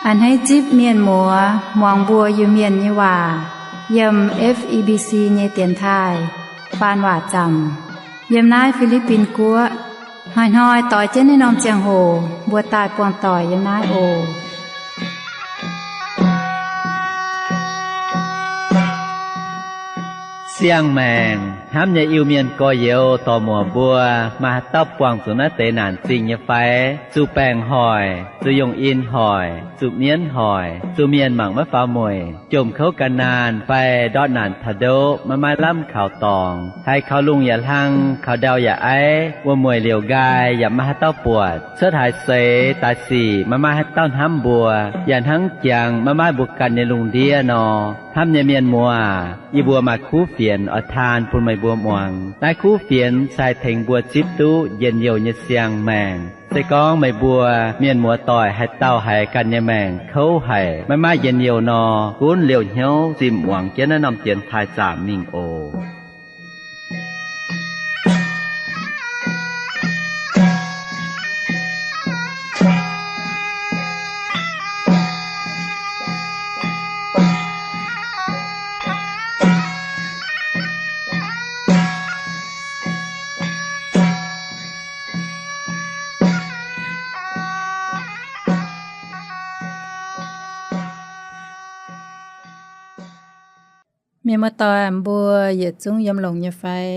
A'hneiv zipv mienh muoz muangx mbuo Iu-Mienh nyei waac yiem F E B C nyei dienx taaih faan waac zaamc yiem naaiv Fi^li^bin Guoqv. Hnoi-hnoi doix jienv naaiv norm ziangh hoc mbuo daaih buangh doic yiem naaiv oc. Siang-maengc hnamv nyei Iu-Mienh gorx-youz dorc-muoc mbuo, maaih haaix dauh buangh zuqc naaiv deix naanc zingh nyei fai? Zuqc baengc hoic, zuqc yongh in hoic, zuqc mienv hoic, zuqc mienh mangc maiv faaux mueic, jomc kouv gan naanh fai ndortv naanc taux ndoqv maiv maaih lamh kaux dorngx, haiz kaux lungh yaac hlang, kaux ndau yaac aiv, wuom-mueic liouc nqaai yaac maiv maaih haaix dauh buatc, cuotv haaix seix daaih sic maiv maaih haaix dauh hnamv mbuo, yaac hnangv jangx maiv maaih mbuo ganh nyei lungh ndiev nor. Hnamv nyei mienh muoz, yie mbuo maaih kuv fienx oix taan bun meih mbuo muangx. Naaiv kuv fienx se haih tengx mbuo zipv duqv njien-youh nyei siang-maengc. Se gorngv meih mbuo mienh muoz doic haaix dauh haiz ganh nyei maengc kouv haic, maiv maaih njien-youh nor, gunv liouh hnyouv zinh muangx jienv naaiv norm dienx taaih zaamc mingh oc. Mienh muoz-doic, mbuo yietc zungv yiem longx nyei fai?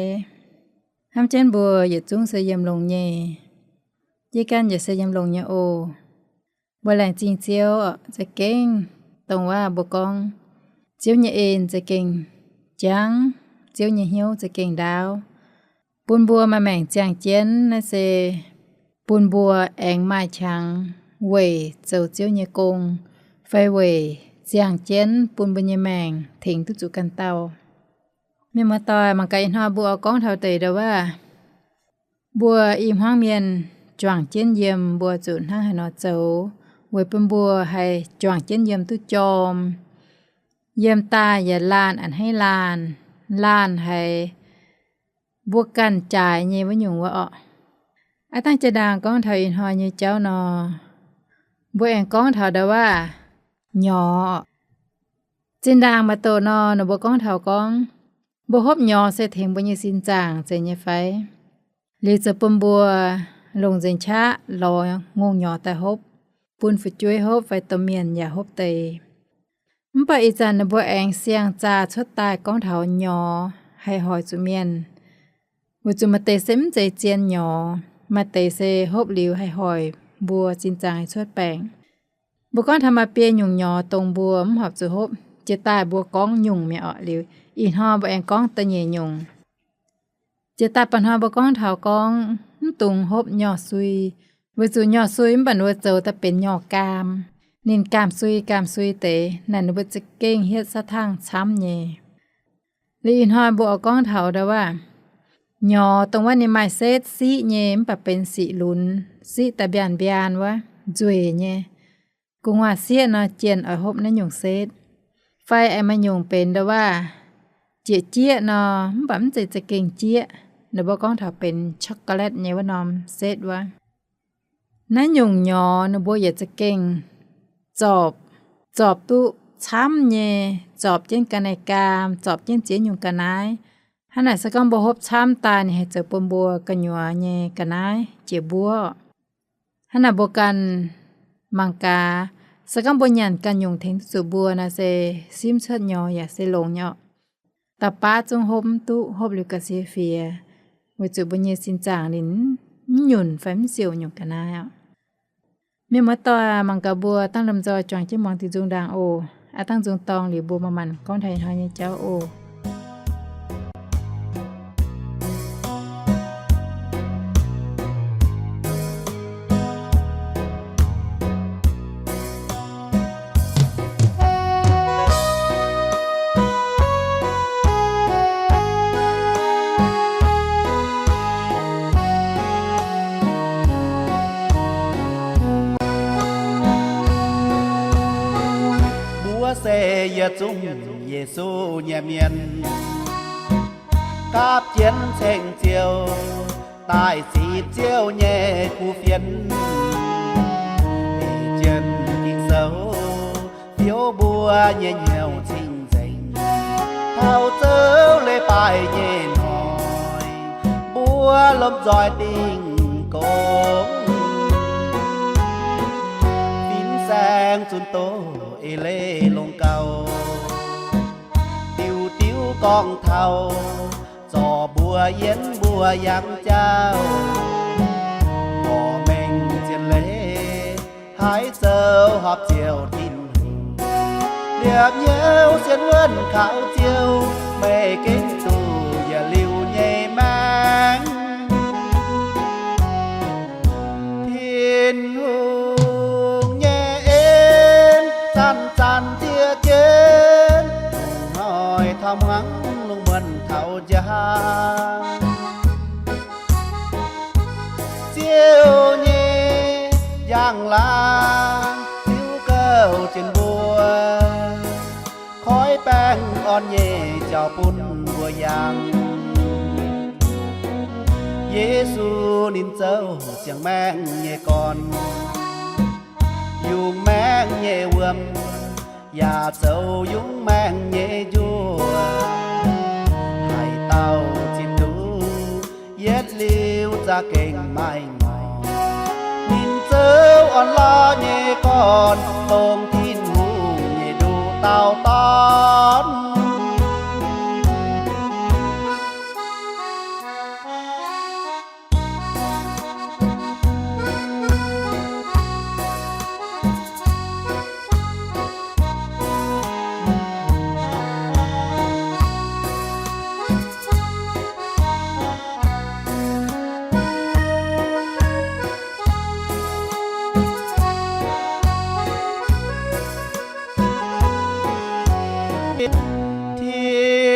Hnamv jienv mbuo yietc zungv se yiem longx nyei. Yie ganh yaac se yiem longx nyei oc. Mbuo laengz zingh Ziouv za'gengh dongh waac mbuo gorngv, Ziouv nyei en za'gengh jangv, Ziouv nyei hnyouv za'gengh ndaauv, bun mbuo maaih maengc ziangh jienv. Naaiv se bun mbuo aengx maaih qangx weic zoux Ziouv nyei gong, fai weic ziangh jienv bun mbuo nyei maengc tengx duqv zuqc ganh dauh. Mienh muoz-doic, mangc gaax ih hnoi mbuo oix gorngv taux deix ndau-waav. Mbuo i hmuangv mienh juangc jienv yiem, mbuo zuqc hnangv haaix nor zoux weic bun mbuo haih juangc jienv yiem duqv jorm? Yiem daaih yaac laanh a'hneiv laanh, laanh haiz mbuo ganh jaaix nyei wuov nyungc wuov orqc. Aav dangh jiex ndaangc gorngv taux ih hnoi nyei jauv nor, mbuo aengx gorngv taux ndau-waav nyorx. Zinh ndaangc maaih doqc nor, ninh mbuo gorngv taux gorngv, mbuo hopv nyorx se tengx mbuo nyei sin zaangc zeiz nyei fai? Liuz zoux bun mbuo longc nzengc qaqv lorz ngongh nyorx daaih hopv, bun fu'jueiv hopv fai domh mienh yaac hopv deix. Mv baac ih zanc ninh mbuo aengx siang-zaah cuotv daaih gorngv taux nyorx haih hoic zuqc mienh. Weic zuqc maaih deix se mv zeiz zien nyorx, maaih deix se hopv liuz haih hoic mbuo sin zaangc haih cuotv baengc. Mbuo gorngv taux maaih biei nyungc nyorx dongh mbuo mv horpc zuqc hopv. Jiex daaih mbuo gorngv nyungc mi'aqv orqc. Liuz ih hnoi mbuo aengx gorngv da'nyeic nyungc. Jiex daaih mba'hnoi mbuo gorngv taux gorngv mv dungx hopv nyorx sui, weic zuqc nyorx sui mv baac ninh mbuo zoux daaih benx nyorx gaam. Ninh gaam sui gaam sui deix naaic, ninh mbuo za'gengh hietv satv tangh camv nyei. Liuz ih hnoi mbuo oix gorngv taux ndau-waav nyorx dongh wuov ninh maaih setv siqv nyei, mv baac benx siqv lunx, siqv daaih mbiaanh mbiaanh wuov, nzueic nyei. Gu'nguaaz-sieqv nor jienh oix hopv naaiv nyungc setv. Fai aengx maaih nyungc benx ndau-waav jieqv jieqv nor, mv baac mv zeiz za'gengh jieqv. Ninh mbuo gorngv taux benx chocolate nyei wuov norm setv wuov. Naaiv nyungc nyorx ninh mbuo yietc za'gengh zorpc, zorpc duqv camv nyei, zorpc jienv ga'naaiv gaam, zorpc jienv ziex nyungc ga'naaiv. Hnangv naaic se gorngv mbuo hopv camv daaih ninh haih zoux bun mbuo gu'nyuoz nyei ga'naaiv jiex mbuov. Hnangv naaic mbuo ganh mangc gaax, se gorngv mbuo nyanc ganh nyungc tengx duqv zuqc mbuo naaic se simv cuotv nyorx yaac se longx nyei orqc. Dauh baav zungv hopv mv duqv, hopv liuz ga'sie fiex, weic zuqc mbuo nyei sin zaangc ninh mv nyunc fai mv siouc nyungc ga'naaiv orqc. Mienh muoz-doic, mangc gaax mbuo dangh lomh nzoih juangc jienv muangx diuh nzung ndaangc oc. Aav dangh nzung dorngh liuz mbuo manc-manc gorngv taux ih hnoi nyei jauv oc. Mbuo se yietc zungv Yesu nyei mienh, gapv jienv ceng Ziouv, daaih zipv Ziouv nyei kuv fienx, ei jienv Ging-Sou Mbuo nyei hnyouv cing-nzengc, taux zouv leiz-baaix nyei hnoi, mbuo lomh nzoih dingh gong. Fin-saeng zunc doz eix leiz longc gauh, diuc diuv gorngv taux, zorc mbuo yienv mbuo yangh jauv, dorh mengh zien leiz, haih zoux horpc Ziouv Tin-Hungh. Liepc hnyouv sienx wuonv kaux Ziouv, meih gengh duqv yietc liuz nyei maengc. Tin-Hungh nyei en zanc-zanc nzie jienv, hnoi taux hmuangx lungh muonz taux njang. Ziouv nyei njang-laangc ziouc gouv jienv mbuo, koiv baengh orn nyei jauv bun mbuo yangh. Yesu ninh zoux ziangh maengh nyei gorn, yungz maengh nyei wuom, yaac zoux yungz maengh nyei njuov, haaix dauh zipv duqv yietv liuz za'gengh maaih ngorc. Ninh zoux orn-lorqc nyei gorn, dongh Tin-Hungh nyei nduqc dauh dorn.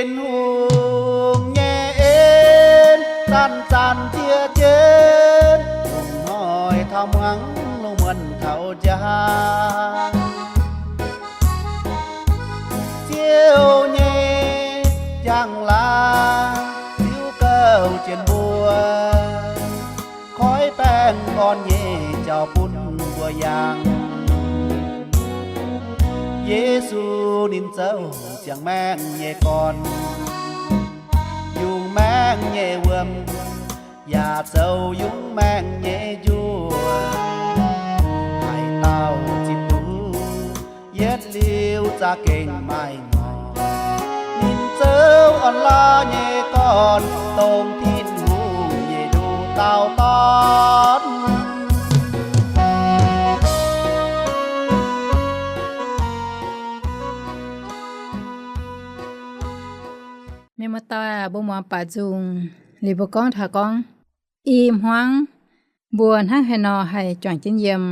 Tin-Hungh nyei en zanc-zanc nzie jienv, hnoi taux hmuangx lungh muonz taux njang. Ziouv nyei njang-laangc ziouc gouv jienv mbuo, koiv baengh orn nyei jauv bun mbuo yangh. Yesu ninh zoux ziangh maengh nyei gorn, yungz maengh nyei wuom, yaac zoux yungz maengh nyei njuov. Haaix dauh zipv duqv yietv liuz za'gengh maaih ngorc. Ninh zoux orn-lorqc nyei gorn, dongh Tin-Hungh nyei nduqc dauh dorn. Mienh muoz-doic aac, mbuo muangx baac nzung liuz mbuo gorngv taux gorngv, i hmuangv mbuo hnangv haaix nor haih juangc jienv yiem.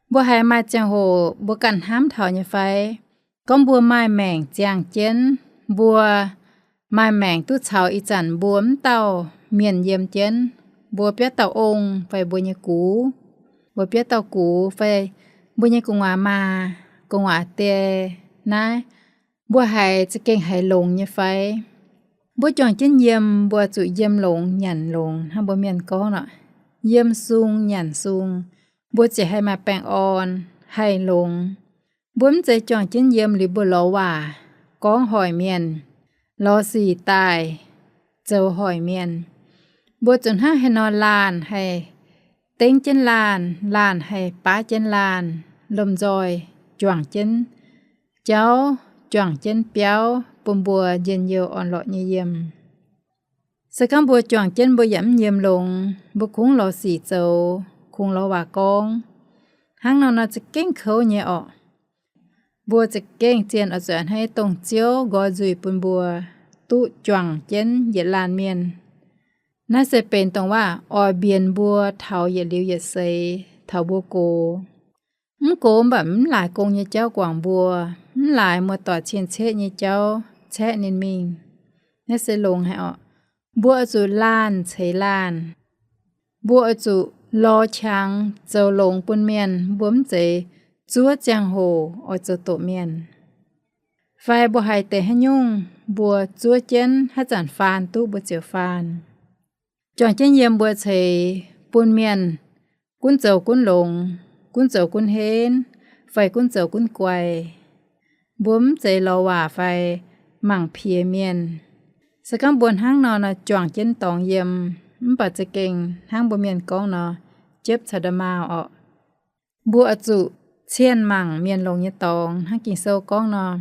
Mbuo haiz maaih ziangh hoc mbuo ganh hnamv taux nyei fai? Gorngv mbuo maaih maengc ziangh jienv, mbuo maaih maengc duqv caux ih zanc mbuo mv dauh mienh yiem jienv, mbuo biauv dauh ong fai mbuo nyei gux, mbuo biauv dauh gux fai mbuo nyei gu'nguaaz maa, gu'nguaaz die naaiv, mbuo haiz za'gengh haiz longx nyei fai? Mbuo juangc jienv yiem, mbuo zuqc yiem longx nyanc longx hnangv mbuo mienh gorngv nor, yiem sung nyanc sung, mbuo ziouc haih maaih baengh orn, haih longx. Mbuo mv zeiz juangc jienv yiem liuz mbuo lorz waac gorngv hoic mienh, lorz sic daaih zoux hoic mienh. Mbuo zuqc hnangv haaix nor laanh haih dengv jienv laanh, laanh haih baav jienv laanh, lomh nzoih juangc jienv jauv, juangc jienv biauv bun mbuo njien-youh orn-lorqc nyei yiem. Se gorngv mbuo juangc jienv mbuo yaac mv yiem longx, mbuo kungx lorz sic zoux, kungx lorz waac gorngv, hnangv nor nor za'gengh kouv nyei orqc. Mbuo za'gengh zien oix zuqc hnangv dongh Ziouv nqoi nzuih bun mbuo duqv juangc jienv yietc laanh mienh. Naaiv se benx dongh waac oix mbienx mbuo taux yietc liuz yietc seix taux mbuo gox. Mv gox mv baac mv laaix gong nyei jauv guangc mbuo, mv laaix muoz-doic cien-ceqv nyei jauv caeqv ninh mingh. Naaiv se longx haic orqc. Mbuo oix zuqc laanh ceix laanh. Mbuo oix zuqc lorz qangx zoux longx bun mienh, mbuo mv zeiz zuov ziangh hoc oix zoux doqc mienh. Fai mbuo haiz deix haaix nyungc mbuo zuov jienv haaix zanc faan duqv mbuo ziouc faan. Juangc jienv yiem mbuo ceix bun mienh gunv zoux gunv longx, gunv zoux gunv henv, fai gunv zoux gunv guai. Mbuo mv zeiz lorz waac fai mangc piex mienh. Se gorngv mbuo hnangv nor nor juangc jienv dorngx yiem, mv baac za'gengh hnangv mbuo mienh gorngv nor, jiepv caux nda'maauh orqc. Mbuo oix zuqc cienh mangc mienh longx nyei dorngx, hnangv Ging-Sou gorngv nor,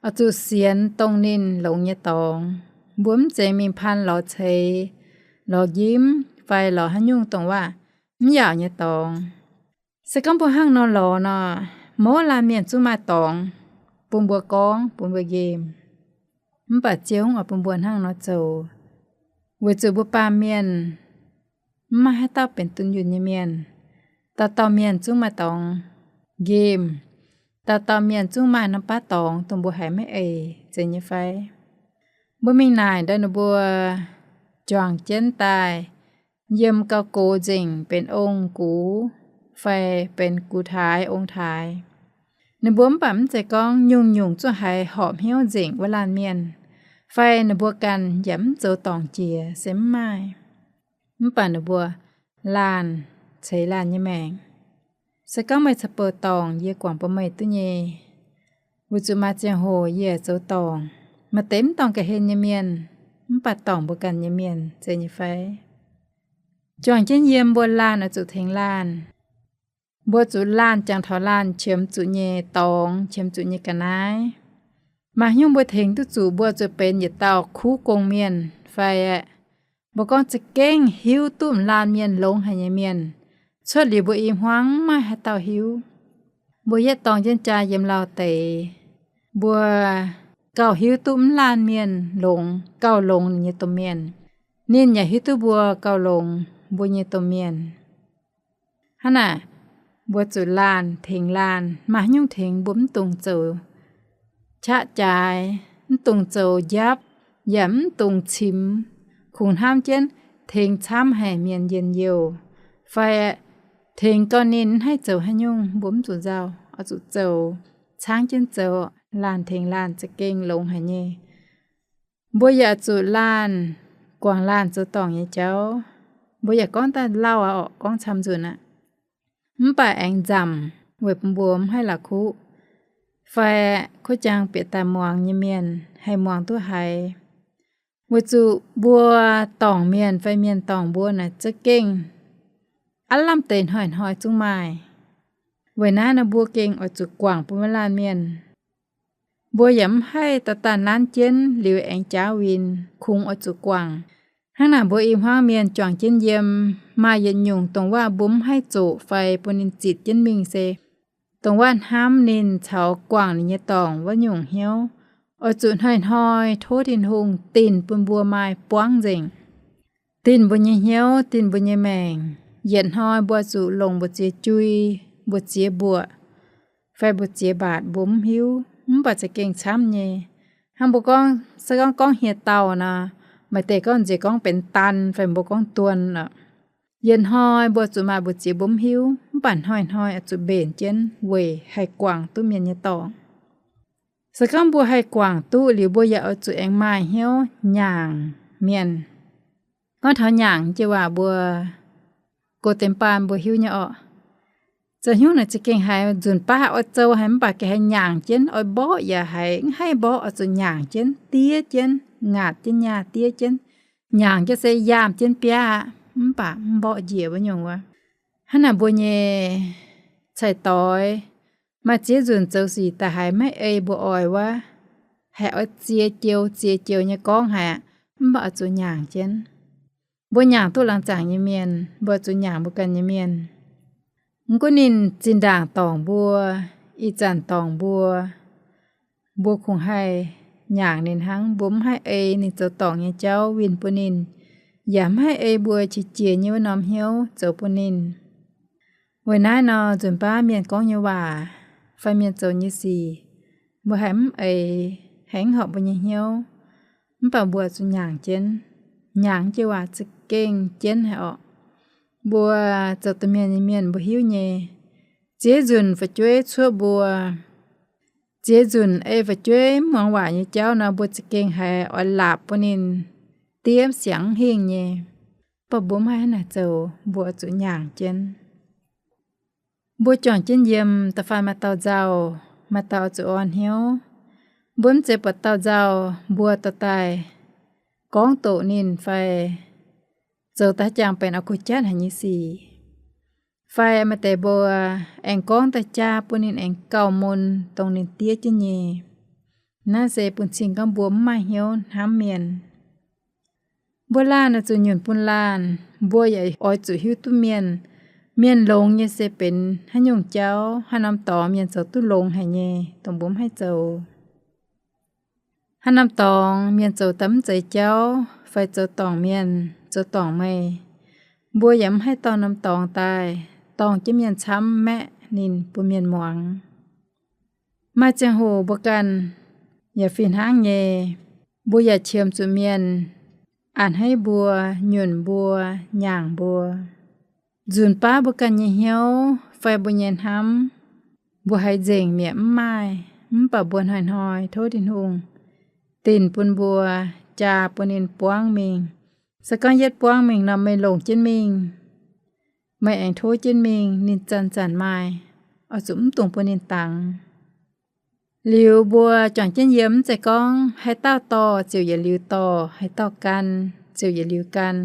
oix zuqc sienx dongh ninh longx nyei dorngx. Mbuo mv zeiz mingh paan lorz ceix, lorz njimv, fai lorz haaix nyungc dongh waac mv yaauc nyei dorngx. Se gorngv mbuo hnangv nor lorz nor, mouz laanh mienh zungv maaih dorngx bun mbuo gorngv, bun mbuo nqemh. Mv baac Ziouv oix bun mbuo hnangv nor zoux, weic zuqc mbuo baamh mienh mv maaih haaix dauh benx dunh yunh nyei mienh. Dauh dauh mienh zungv maaih dorngx nqemh. Dauh dauh mienh zungv maaih norm baav dorngx dongh mbuo haiz maiv eix, zeiz nyei fai? Mbuo mingh naaic ndau ninh mbuo juangc jienv daaih yiem gauh gox nzengc benx ong-gux fai benx gux-taaix ong-taaix. Ninh mbuo mv baac mv zeiz gorngv nyungc-nyungc zuqc haiz horpc hnyouv nzengc wuov laanh mienh, fai ninh mbuo ganh yaac mv zoux dorngc jiex, se mv maaih. Mv baac ninh mbuo laanh ceix laanh nyei maengc. Se gorngv meih caux bouh dorngc, yie guangc bun meih duqv nyei, weic zuqc maaih ziangh hoc yie yaac zoux dorngc. Maaih deix mv dorngc ga'hlen nyei mienh, mv baac dorngc mbuo ganh nyei mienh, zeiz nyei fai? Juangc jienv yiem mbuo laanh oix zuqc tengx laanh. Mbuo zuqc laanh jangx taux laanh qiemx zuqc nyei dorngx, qiemx zuqc nyei ga'naaiv. Maaih haaix nyungc mbuo tengx duqv zuqc, mbuo zuqc benx yietc dauh kuv gong mienh fai aeqv, mbuo gorngv za'gengh hiuv duqv laanh mienh longx haic nyei mienh, cuotv liuz mbuo i hmuangv maiv maaih haaix dauh hiuv. Mbuo yietv dorng jienv jaa yiem lauh deix, mbuo gauh hiuv duqv mv laanh mienh longx, gauh longx ninh nyei domh mienh. Ninh yaac hiuv duqv mbuo gauh longx mbuo nyei domh mienh. Hnangv naaic, mbuo zuqc laanh tengx laanh, maaih haaix nyungc tengx mbuo mv dungx zoux qaqv jaaix, mv dungx zoux njapv, yaac mv dungx cimx, kungx hnamv jienv tengx camv haic mienh njien-youh, fai tengx gauh ninh mv haih zoux haaix nyungc, mbuo mv zuqc nzauh, oix zuqc zoux, caangv jienv zoux, laanh tengx laanh za'gengh longx haic nyei. Mbuo yaac zuqc laanh guangc laanh zoux dorngc nyei jauv. Mbuo yaac gorngv daaih lauh aqv orqc, gorngv camv nzunc aqv. Mv baac aengx nzamc weic bun mbuo mv haih la'kuqv, fai kuv jang bieqc daaih muangx nyei mienh haih muangx duqv haiz. Weic zuqc mbuo dorngc mienh fai mienh dorngc mbuo naaic za'gengh aav lamh deix hnoi-hnoi zungv maaih. Weic naaiv nor mbuo gengh oix zuqc guangc bun wuov laanh mienh. Mbuo yaac mv haih daaih daaih nanv jienv liuz aengx jaauv win, kungx oix zuqc guangc. Hnangv naaic mbuo i hmuangv mienh juangc jienv yiem, maaih yietc nyungc dongh waac mbuo mv haih zoqc fai bun ninh zitc jienv mingh se dongh waac hnamv ninh caux guangc ninh nyei dorngc wuov nyungc hnyouv. Oix zuqc hnoi-hnoi tov Tin-Hungh dinc bun mbuo maaih buangv nzengc, dinc mbuo nyei hnyouv, dinc mbuo nyei maengc. Yietc hnoi mbuo zuqc longc mbu'ziex jui, mbu'ziex mbuoqc, fai mbu'ziex mbaatc mbuo mv hiuv, mv baac za'gengh camv nyei. Hnangv mbuo gorngv, se gorngv gorngv hieh dauh nor, maaih deix gorngv nziex gorngv benx dan fai mbuo gorngv duon oc. Yietc hnoi mbuo zuqc maaih mbu'ziex mbuo mv hiuv, mv baac hnoi-hnoi oix zuqc mbenc jienv weic haih guangc duqv mienh nyei dorngc. Se gorngv mbuo haih guangc duqv liuz, mbuo yaac oix zuqc aengx maaih hnyouv nyaangc mienh. Gorngv taux nyaangc jiex waac mbuo go den baan mbuo hiuv nyei orqc. Zoux hnyouv naaic za'gengh haiz nzunc baav oix zoux haic mv baac gengh haiz nyaangc jienv, oix mborqv yaac haiz mv haih mborqv, oix zuqc nyaangc jienv, diev jienv, ngaatc jienv nyaah diev jienv, nyaangc jienv se yaamh jienv biaav aqv, mv baac mv mborqv njiec wuov nyungc wuov. Hnangv naaic mbuo nyei cai-doix maaih ziex nzunc zoux sic daaih haiz maiv ei mbuo oix wuov, haiz oix ziex joux ziex joux nyei gorngv haic aqv, mv baac oix zuqc nyaangc jienv. Mbuo nyaangc duqv laangz zaangc nyei mienh, mbuo zuqc nyaangc mbuo ganh nyei mienh. Mv gunv ninh zinh ndaangc dorngc mbuo, ih zanc dorngc mbuo, mbuo kungx haih nyaangc ninh hnangv. Mbuo mv haih ei ninh zoux dorngc nyei jauv winh bun ninh, yaac mv haih ei mbuo qiex jiez nyei wuov norm hnyouv zoux bun ninh. Weic naaiv nor, nzunc baav mienh gorngv nyei waac fai mienh zoux nyei sic, mbuo haiz mv eix, haiz mv horpc mbuo nyei hnyouv, mv baac mbuo zuqc nyaangc jienv. Nyaangc jiex waac za'gengh jienv haic orqc. Mbuo zoux domh mienh nyei mienh mbuo hiuv nyei, ziex nzunc fu'jueiv cuoqv mbuo, ziex nzunc ei fu'jueiv mv muangx waac nyei jauv nor, mbuo za'gengh haiz oix laapc bun ninh diev siangx mv hingh nyei. Mv baac mbuo mv haih hnangv naaic zoux, mbuo zuqc nyaangc jienv. Mbuo juangc jienv yiem, da'faanh maaih dauh nzauh, maaih dauh oix zuqc orn hnyouv, Mbuo mv zeiz buatc dauh nzauh mbuo dorh daaih gorngv doqc ninh fai zoux daaih jangx benx oix kuh jatv haic nyei sic. Fai maaih deix mbuo aengx gorngv daaih jaa bun ninh aengx gauh mun dongh ninh diev jienv nyei. Naaiv se bun cing gorngv mbuo mv maaih hnyouv hnamv mienh. Mbuo laanh oix zuqc nyunc bun laanh, mbuo yaac oix zuqc hiuv duqv mienh. Mienh longx nyei se benx haaix nyungc jauv, haaix norm dorngx mienh zoux duqv longx haic nyei, dongh mbuo mv haih zoux. Haaix norm dorngx mienh zoux daaih mv zeiz jauv fai zoux dorngc mienh, zoux dorngc meih, mbuo yaac mv haih dorh norm dorngx daaih dorngc jienv mienh camv maeqv ninh bun mienh muangx. Maaih ziangh hoc mbuo ganh yaac fih hnangv nyei. Mbuo yaac qiemx zuqc mienh a'hneiv mbuo, nyunc mbuo, nyaangc mbuo. Nzunc baav mbuo ganh nyei hnyouv fai mbuo nyei hnamv, mbuo haiz nzengc mi'aqv mv maaih. Mv baac mbuo hnoi-hnoi tov Tin-Hungh dinc bun mbuo, jaa bun ninh buangv mingh. Se gorngv yietv buangv mingh nor, meih longc jienv mingh, meih aengx tov jienv mingh, ninh zanc-zanc maaih, oix zuqc mv dungx bun ninh dangx. Liuz mbuo juangc jienv yiem mv zeiz gorngv haaix dauh dorh ziouc yietc liuz dorh, haaix dauh gan ziouc yietc liuz gan.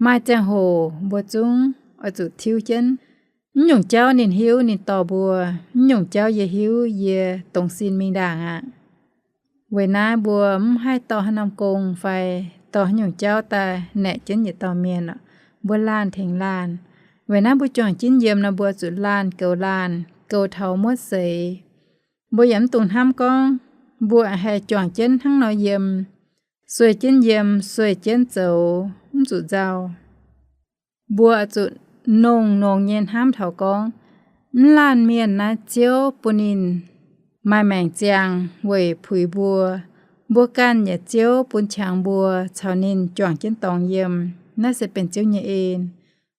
Maaih ziangh hoc mbuo zungv oix zuqc tiuv jienv. Mv nyungc jauv ninh hiuv ninh dorh mbuo, mv nyungc jauv yie hiuv yie dongz sin mingh ndaangc aqv. Weic naaiv mbuo mv haih dorh haaix norm gong fai dorh haaix nyungc jauv daaih naeqc jienv yietc dauh mienh oc. Mbuo laanh tengx laanh. Weic naaiv mbuo juangc jienv yiem nor, mbuo zuqc laanh goux laanh, goux taux muotv seix. Mbuo yaac mv dungx hnamv gorngv mbuo haih juangc jienv hnangv nor yiem, sueih jienv yiem, sueih jienv zoux, mv zuqc nzauh. Mbuo zuqc nongx-nongx nyei hnamv taux gorngv, mv laanh mienh naaiv Ziouv bun ninh maaih maengc ziangh weic puix mbuo. Mbuo ganh yaac Ziouv bun qangx mbuo caux ninh juangc jienv dorngx yiem. Naaiv se benx Ziouv nyei en.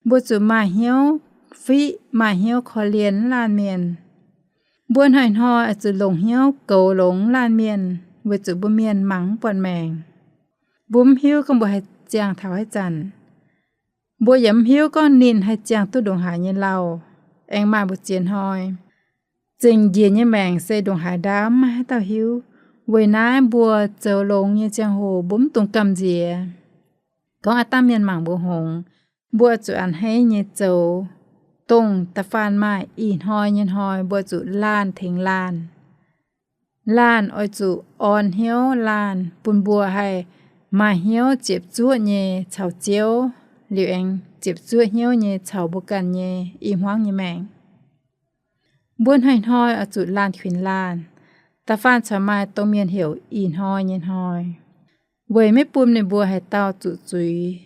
Mbuo zuqc maaih hnyouv fiqv, maaih hnyouv korv-lienh mv laanh mienh. Mbuo hnoi-hnoi oix zuqc longc hnyouv goux longx mv laanh mienh, weic zuqc mbuo mienh mangc mv buatc maengc. Mbuo mv hiuv gorngv mbuo haih ziangh taux haaix zanc. Mbuo yaac mv hiuv gorngv ninh haih ziangh duqv ndongc haaix nyei lauh. Aengx maaih mbu'ziex hnoi, zengc njiec nyei maengc se ndongc haaix ndaamv maiv haaix dauh hiuv. Weic naaiv mbuo zoux longx nyei ziangh hoc mbuo mv dungx gamh nziex gorngv aav dangh mienh mangc mbuo hngongx. Mbuo zuqc a'hneiv nyei zoux, dongh da'faanh maaih ih hnoi nyei hnoi mbuo zuqc laanh tengx laanh. Laanh oix zuqc orn hnyouv laanh bun mbuo haih maaih hnyouv ziepc zuoqv nyei caux Ziouv, liuz aengx ziepc zuoqv hnyouv nyei caux mbuo ganh nyei i hmuangv nyei maengc. Mbuo hnoi-hnoi oix zuqc laanh kuinx laanh, da'faanh corc maaih dongh mienh heuc ih hnoi nyei hnoi, weic maiv bun ninh mbuo haaix dauh zuqc zuiz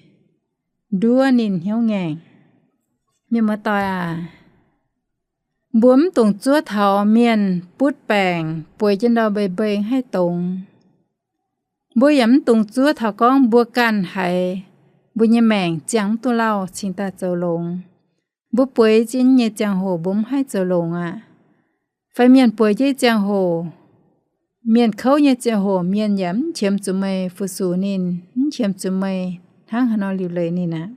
nduov ninh hnyouv ngaengc. Mienh muoz-doic aac, mbuo mv dungx zuov taux mienh butv baengc bueix jienv ndau mbei-mbei haih dongz. Mbuo yaac mv dungx zuov taux gorngv mbuo ganh haiz mbuo nyei maengc ziangh mv duqv lauh cingx daaih zoux longx. Mbuo bueix jienv nyei ziangh hoc mbuo mv haih zoux longx aqv. Fai mienh bueix jienv ziangh hoc, mienh kouv nyei ziangh hoc, mienh yaac mv qiemx zuqc meih fu-sux ninh, mv qiemx zuqc meih hnangv haaix nor liuc leiz ninh aqv.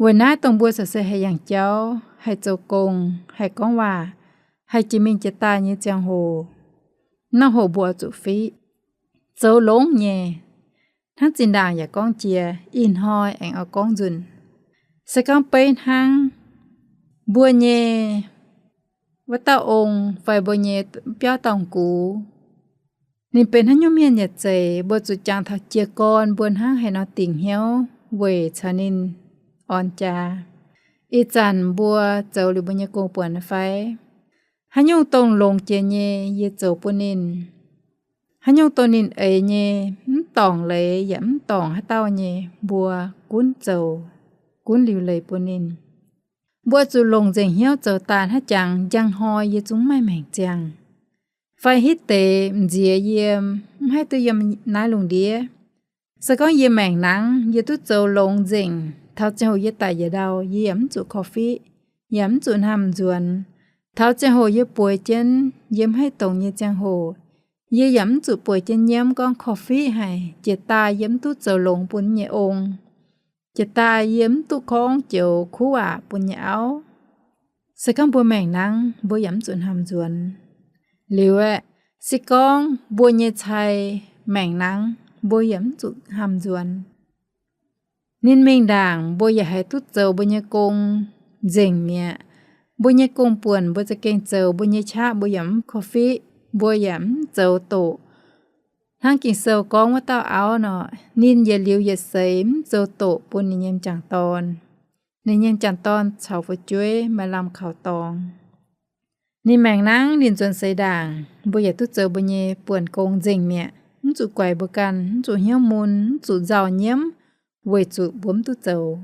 Weic naaiv dongh mbuo corc se haih yangh jauv, haih zoux gong, haih gorngv waac, haih jiex mingh jiex daaih nyei ziangh hoc, norm hoc mbuo oix zuqc fiqv, zoux longx nyei. Hnangv zinh ndaangc yaac gorngv jiex, ih hnoi aengx oix gorngv nzunc. Se gorngv beiv hnangv mbuo nyei wuov dauh ong fai mbuo nyei biauv dauh gux, ninh benx haaix nyungc mienh yaac zeiz, mbuo zuqc jangx taux jiez gorn mbuo hnangv haaix nor dingc hnyouv weic caux ninh orn jaax. Ih zanc mbuo zoux liuz mbuo nyei gong buonc fai haaix nyungc dongh longx jiex nyei yie zoux bun ninh. Haaix nyungc dongh ninh eix nyei, mv dorngc leiz yaac mv dorngc haaix dauh nyei, mbuo gunv zoux, gunv liuc leiz bun ninh. Mbuo zuqc longc nzengc hnyouv zoux daaih hnangv jangx njang hnoi yie zungv mv maaih maengc ziangh, fai hitv deix m'nziex yie mv haih duqv yiem naaiv lungh ndiev. Se gorngv yie maengc nangv, yie duqv zoux longx nzengc, taux ziangh hoc yie daic yietc ndau, yie yaac mv zuqc korv-fiqv, yaac mv zuqc hnamv nzuonx. Taux ziangh hoc yie bueix jienv yie mv haih dongz nyei ziangh hoc, yie yaac mv zuqc bueix jienv nyiemv gorngv korv-fiqv haic, jiex daaih yie mv duqv zoux longx bun nyei ong. Jiex daaih yie mv duqv gorngv joux kuv waac bun nyei auv. Se gorngv mbuo maengc nangv, mbuo yaac mv zuqc hnamv nzuonx. Liuz aeqv, Se gorngv mbuo nyei cai maengc nangv, mbuo yaac mv zuqc hnamv nzuonx. Ninh mingh ndaangc, mbuo yaac haih duqv zoux mbuo nyei gong nzengc mi'aqv. Mbuo nyei gong-buonc mbuo za'gengh zoux, mbuo nyei qaqv mbuo yaac mv korv-fiqv, mbuo yaac mv zoux doqc. Hnangv Ging-Sou gorngv wuov dauh auv nor, ninh yietc liuz yietc seix mv zoux doqc bun ninh nyei m'jangc dorn. Ninh nyei m'jangc dorn caux fu'jueiv maaih lamh kaux dorngx. Ninh maengc nangv ninh nzuonx seix ndaangc, mbuo yaac duqv zoux mbuo nyei buonc gong nzengc mi'aqv. Mv zuqc guaix mbuo ganh, mv zuqc hnyouv mun, mv zuqc nzauh nyiemv weic zuqc mbuo mv duqv zoux.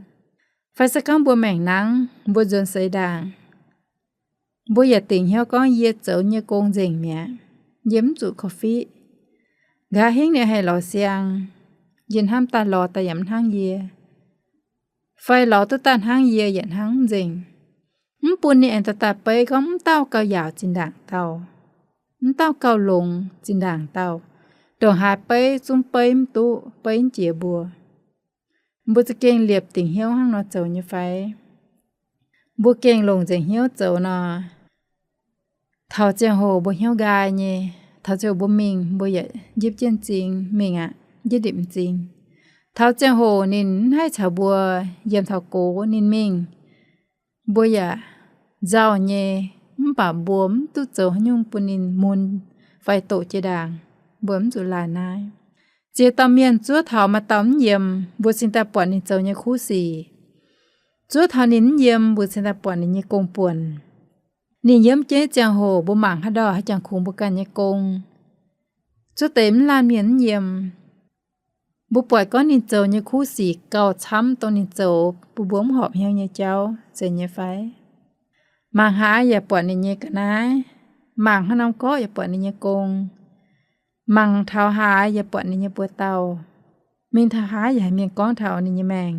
Fai se gorngv mbuo maengc nangv, mbuo nzuonx seix ndaangc, mbuo yaac dingc hnyouv gorngv yie zoux nyei gong nzengc mi'aqv, yie mv zuqc korv-fiqv. Nqa'haav hingv ninh haih lorz siang, yie hnamv daaih lorz daaih yaac mv hnangv yie, fai lorz duqv daaih hnangv yie yaac hnangv mv nzengc. Mv bun ninh aengx daaih daaih beiv gorngv mv dauh gauh yaauc zinh ndaangc dauh, mv dauh gauh longx zinh ndaangc dauh, ndongc haaix beiv zungv beiv mv duqv, beiv mv jiex mbuo. Mbuo za'gengh liepc dingc hnyouv hnangv nor zoux nyei fai? Mbuo gengh longc nzengc hnyouv zoux nor, taux ziangh hoc mbuo hnyouv nqaai nyei. Taux ziangh hoc mbuo mingh, mbuo yaac njipv jienv m'zing mingh aqv, njipv ndipc m'zing. Taux ziangh hoc ninh mv haih caux mbuo yiem taux gox, ninh mingh, mbuo yaac nzauh nyei, mv baac mbuo mv duqv zoux haaix nyungc bun ninh mun fai doqc jiex ndaangc, mbuo mv zuqc laanh naaiv. Ziex dauh mienh zuov taux maaih dauh mv yiem, mbuo cingx daaih buatc ninh zoux nyei kuv sic. Zuov taux ninh mv yiem, mbuo cingx daaih buatc ninh nyei gong-buonc. Ninh yiem jienv ziangh hoc mbuo mangc haaix ndau haih jangx kungx mbuo ganh nyei gong. Zuov deix mv laanh mienh mv yiem, mbuo buatc gorngv ninh zoux nyei kuv sic gauh camv dongh ninh zoux bun mbuo mv horpc hnyouv nyei jauv, zeiz nyei fai? Mangc haaix yaac buatc ninh nyei ga'naaiv, mangc haaix norm gorqv yaac buatc ninh nyei gong, mangc taux haaix yaac buatc ninh nyei buoz-dauh, mingh taux haaix yaac haiz mienh gorngv taux ninh nyei maengc.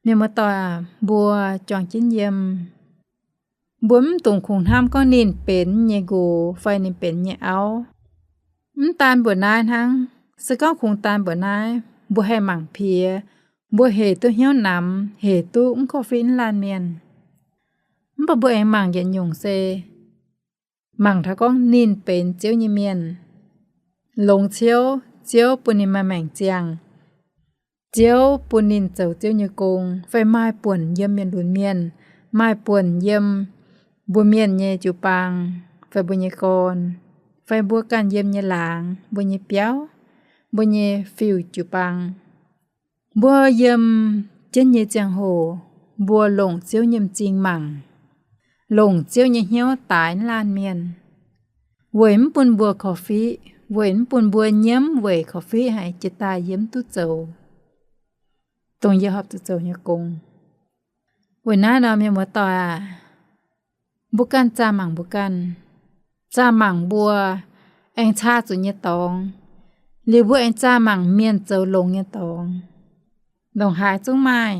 Mienh muoz-doic aac, mbuo juangc jienv yiem, mbuo mv dungx kungx hnamv gorngv ninh benx nyei nqox fai ninh benx nyei auv. Mv daan mbuoqc naaiv hnangv, se gorngv kungx daan mbuoqc naaiv, mbuo haih mangc piex, mbuo hec duqv hnyouv namx, hec duqv mv korv-fiqv mv laanh mienh. Mv baac mbuo aengx mangc yietc nyungc se mangc taux gorngv ninh benx Ziouv nyei mienh, longx Ziouv, Ziouv bun ninh maaih maengc ziangh, Ziouv bun ninh zoux Ziouv nyei gong, fai maaih buonc yiem mienh lunx mienh, maaih buonc yiem mbuo mienh nyei jiu-baang, fai mbuo nyei gorn, fai mbuo ganh yiem nyei laangz, mbuo nyei biauv, mbuo nyei fiuv jiu-baang. Mbuo yiem jienv nyei ziangh hoc, mbuo longc Ziouv nyei m'zing mangc, longc Ziouv nyei hnyouv daaix mv laanh mienh, weic mv bun mbuo korv-fiqv, weic mv bun mbuo nyiemv weic korv-fiqv haic jiex daaih yie mv duqv zoux dongh yie horpc zuqc zoux nyei gong. Weic naaiv nor, mienh muoz-doic aac, mbuo ganh zaah mangc mbuo ganh, zaah mangc mbuo aengx caa zuqc nyei dorngx, liuz mbuo aengx zaah mangc mienh zoux longx nyei dorngx. Ndongc haaix zungv maaih.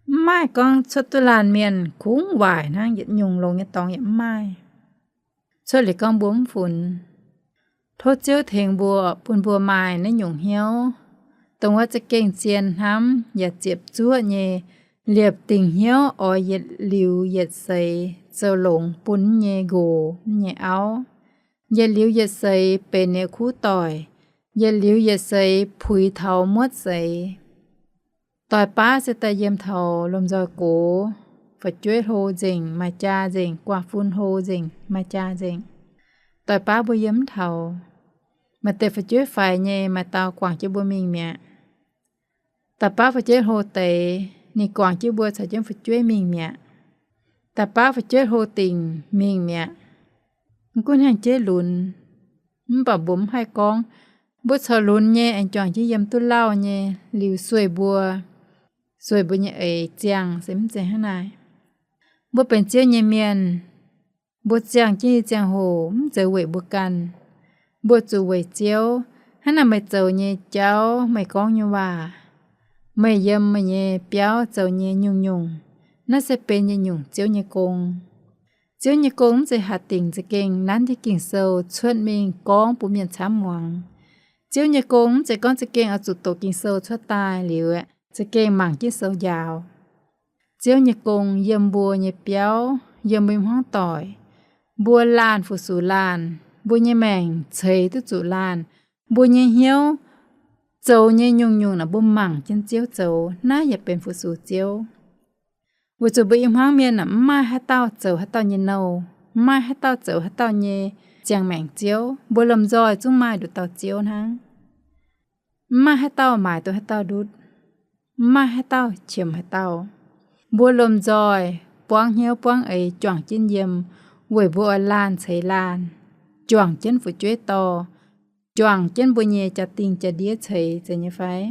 Mv maaih gorngv cuotv duqv laanh mienh kungx waaic hnangv, yietc nyungc longx nyei dorngx yaac mv maaih. Cuotv liuz gorngv mbuo mv funx. Tov Ziouv tengx mbuo, bun mbuo maaih naaiv nyungc hnyouv, dongh wuov za'gengh zien hnamv yaac ziepc zuoqv nyei, liepc dingc hnyouv oix yietc liuz yietc seix zoux longx bun nyei nqox nyei auv, yietc liuz yietc seix benx ninh kuv doic, yietc liuz yietc seix puix taux muotv seix. Doix baav se daaih yiem taux lomh nzoih gox, fu'jueiv hlo nzengc, maaih jaa nzengc, guaax fun hlo nzengc, maaih jaa nzengc. Doix baav mbuo yiem mv taux. Maaih deix fu'jueiv faix nyei, maaih dauh guangc jienv mbuo mingh mi'aqv. Doix baav fu'jueiv hlo deix, ninh guangc jienv mbuo caux jienv fu'jueiv mingh mi'aqv. Doix baav fu'jueiv hlo dingc mingh mi'aqv. Mv gunv hnyangx-jeiv lunx, mv baac mbuo mv haih gorngv. Mbuo corc lunx nyei aengx juangc jienv yiem duqv lauh nyei, liuz sueih mbuo, sueih mbuo nyei eix ziangh se mv zeiz hnangv naaic. Mbuo benx Ziouv nyei mienh, mbuo ziangh jienv nyei ziangh hoc mv zeiz weic mbuo ganh. Mbuo zuqc weic Ziouv. Hnangv naaic meih zoux nyei jauv, meih gorngv nyei waac, meih yiem meih nyei biauv zoux nyei nyungc-nyungc, naaiv se benx yietc nyungc Ziouv nyei gong. Ziouv nyei gong mv zeiz hatc dingc za'gengh nanv jienv Ging-Sou cuotv mingh gorngv bun mienh camv muangx. Ziouv nyei gong mv zeiz gorngv za'gengh oix zuqc doqc Ging-Sou cuotv daaih liuz aeqv, za'gengh mangc jienv sou njaaux. Ziouv nyei gong yiem mbuo nyei biauv, yiem mbuo nyei hmuangv doic. Mbuo laanh fu-sux laanh, Mbuo nyei maengc ceix duqv zuqc laanh. Mbuo nyei hnyouv zoux nyei nyungc-nyungc naaic mbuo mangc jienv Ziouv zoux, naaiv yaac benx fu-sux Ziouv. Weic zuqc mbuo i hmuangv mienh aah, mv maaih haaix dauh zoux haaix dauh nyei nouh, mv maaih haaix dauh zoux haaix dauh nyei ziangh maengc ziouv. Mbuo lomh nzoih zungv maaih nduqc dauh Ziouv hnangv. Mv maaih haaix dauh maaic duqv haaix dauh ndutv, mv maaih haaix dauh qiemx haaix dauh. Mbuo lomh nzoih buangv hnyouv buangv eix juangc jienv yiem, weic mbuo oix laanh ceix laanh, juangc jienv fu'jueiv dorh, juangc jienv mbuo nyei jaa-dingh jaa-ndiev ceix, zeiz nyei fai?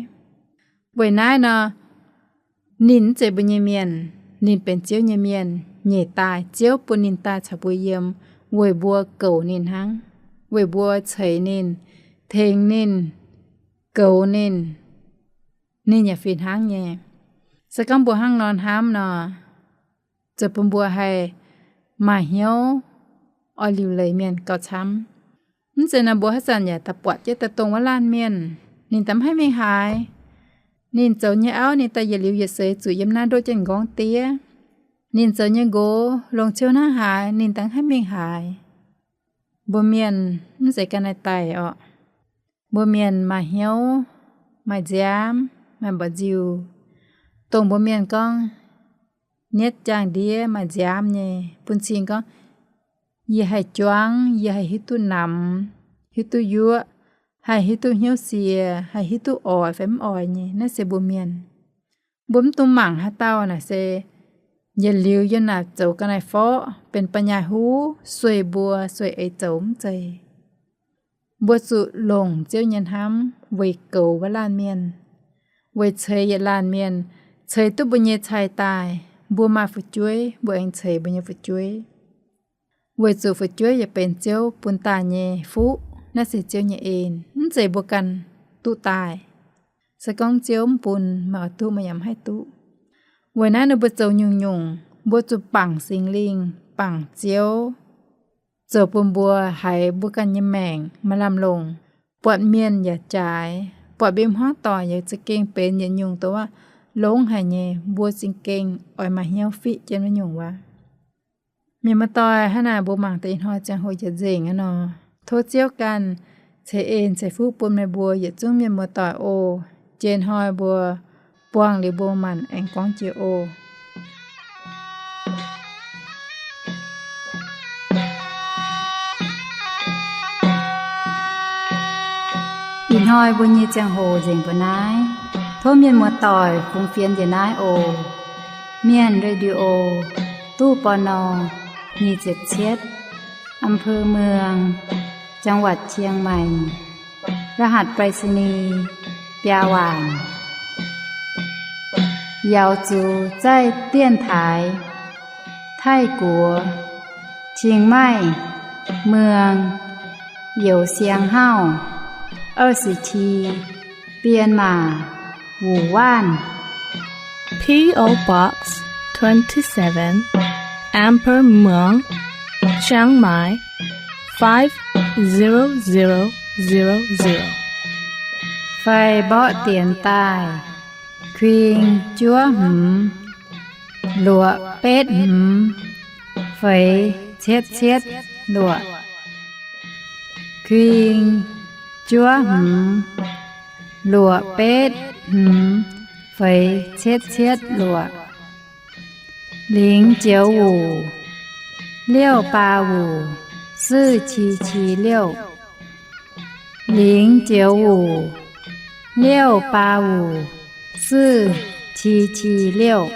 Weic naaiv nor, ninh mv zeiz mbuo nyei mienh, ninh benx Ziouv nyei mienh, nyeic daaih Ziouv bun ninh daaih caux mbuo yiem, weic mbuo goux ninh hnangv, weic mbuo ceix ninh, tengx ninh, goux ninh, ninh yaac fih hnangv nyei. Se gorngv mbuo hnangv nor hnamv nor, ziouc bun mbuo haih maaih hnyouv oix liuc leiz mienh gauh camv. Mv zeiz nor, mbuo haaix zanc yaac daaih buatc jienv daaih dongh wuov laanh mienh, ninh daaih mv haih mingh haaix. Ninh zoux nyei auv ninh daaih yietc liuz yietc seix zuqc yiem naaiv ndoqv jienv m'nqorngv diev. Ninh zoux nyei nqox longc ciouv hnangv haaix, ninh daaih mv haih mingh haaix. Mbuo mienh mv zeiz ga'naaiv daic orqc. Mbuo mienh maaih hnyouv, maaih nziaamv, maaih mba'nziu. Dongh mbuo mienh gorngv, nietv jaang-ndiev maaih nziaamv nyei, bun cing gorngv, yie haih juangv, yie haih hiuv duqv namx, hiuv duqv yuoqv, haih hiuv duqv hnyouv sie, haih hiuv duqv oix fai mv oix nyei, naaiv se mbuo mienh. Mbuo mv dungx mangc haaix dauh naaic se yietc liuz yiem naaic zoux ga'naaiv forv benx ba'nyaaiv huv sueih mbuo sueih eix zoux, mv zeiz. Mbuo zuqc longc Ziouv nyei hnamv weic goux wuov laanh mienh, weic ceix yietc laanh mienh, ceix duqv mbuo nyei cai daaih. Mbuo maaih fu'jueiv, mbuo aengx ceix mbuo nyei fu'jueiv, weic zuqc fu'jueiv yaac benx Ziouv bun daaih nyei fuqv. Naaiv se Ziouv nyei en, mv zeiz mbuo ganh duqv daaih. Se gorngv Ziouv mv bun, meih oix duqv meih yaac mv haih duqv. Weic naaiv ninh mbuo zoux nyungc-nyungc, mbuo zuqc bangc Singx Lingh, bangc Ziouv, zoux bun mbuo haiz mbuo ganh nyei maengc maaih lamh longc, buatc mienh yaac jaaix, buatc mbuo hmuangv doic yaac za'gengh benx yietc nyungc dongh wuov longx haic nyei, mbuo za'gengh oix maaih hnyouv fiqv jienv wuov nyungc wuov. Mienh muoz-doic, hnangv naaic mbuo mangc deix ih hnoi ziangh hoc nzengc aqv nor, tov Ziouv ganh ceix en ceix fuqv bun meih mbuo yietc zungv mienh muoz-doic oc. Jiex hnoi mbuo buangh liuz mbuo maanc aengx gorngv jiex oc. Ih hnoi mbuo nyei ziangh hoc nzengc mbuo naaiv. Tov mienh muoz-doic fungx fienx njiec naaiv oc. Mienh Radio, ตู้ ปณ. nyic ziepc cietv, อำเภอเมือง จังหวัดเชียงใหม่ รหัสไปรษณีย์ biaa waanc. 瑶族在电台 Taiv-Guoqv, Chiang Mai, Muang, Youz Siang Hauv, 二十七编码 Wuh Waanv. P O Box twenty-seven, Amber Muang, Chiang Mai, five zero zero zero zero. Fai mborqv dienx daaih, kuing juov hmz, luoqc betv hmz, feix cietv cietv luoqc. Kuing juov hmz, luoqc betv hmz, feix cietv cietv luoqc. 零九五 六八五 四七七六. 零九五 六八五 四七七六.